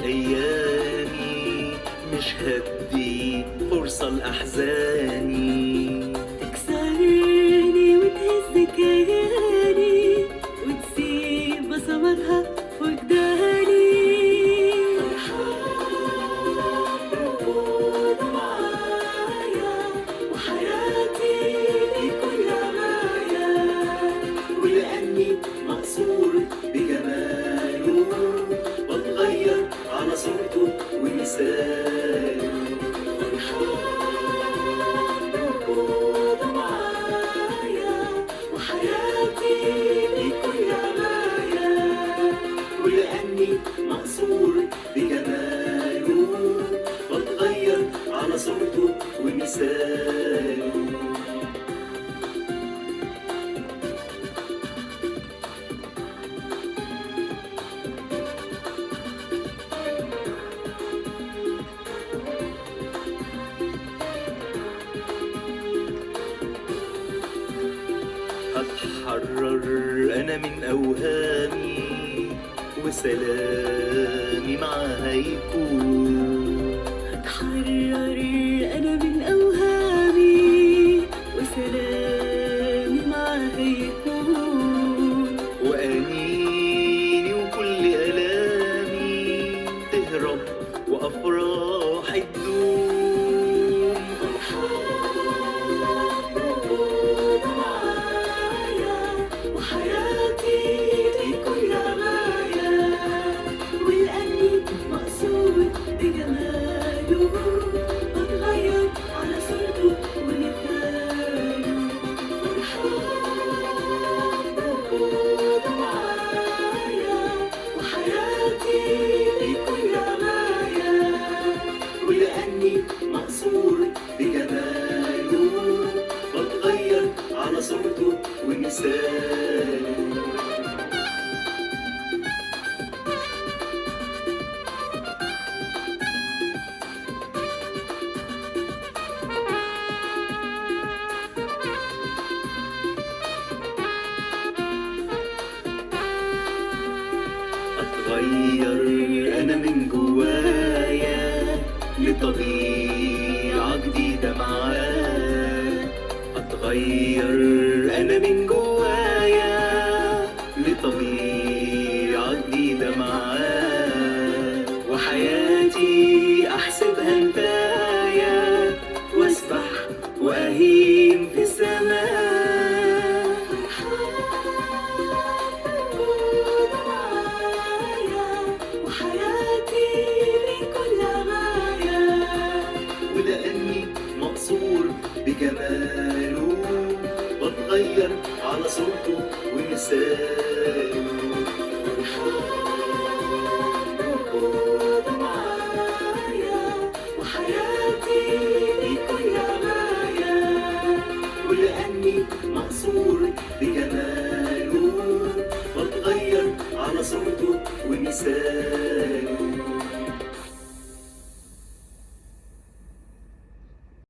أيامي، مش هدي فرصة لأحزاني. تكسرني وتهز كياني وتسيب بصماتها في وجداني. فرحان بوجوده معايا وحياتي ليه كل غاية، ولأني مأسور بجماله بتغير على صورته ومثاله. فرحان بوجوده معايا وحياتي ليه كل غاية، ولأني مأسور بجماله بتغير على صورته ومثاله. هتحرر أنا من أوهامي وسلامي معاها يكون. هتحرر أنا من أوهامي وسلامي معاها يكون، وأنيني وكل آلامي تهرب وأفراحي تدوم. فرحان بوجوده معايا وحياتي ليه كل غاية، ولأني مأسور بجماله بتغير على صورته ومثاله. فرحان بوجوده معايا وحياتي ليه كل غاية، ولأني مأسور بجماله بتغير على صورته ومثاله. أتغير أنا من جوايا لطبيعة جديدة معاك. أتغير أنا من جوايا لطبيعة جديدة معاك، وحياتي أحسبها نفاية وأسبح وأهيم في السماء. فرحان بوجوده معايا وحياتي ليه كل غاية، ولأني مقصور بجماله بتغير على صورته ومثاله. فرحان بوجوده معايا وحياتي ليه كل غاية، ولأني مأسور بجماله بتغير على صورته ومثاله.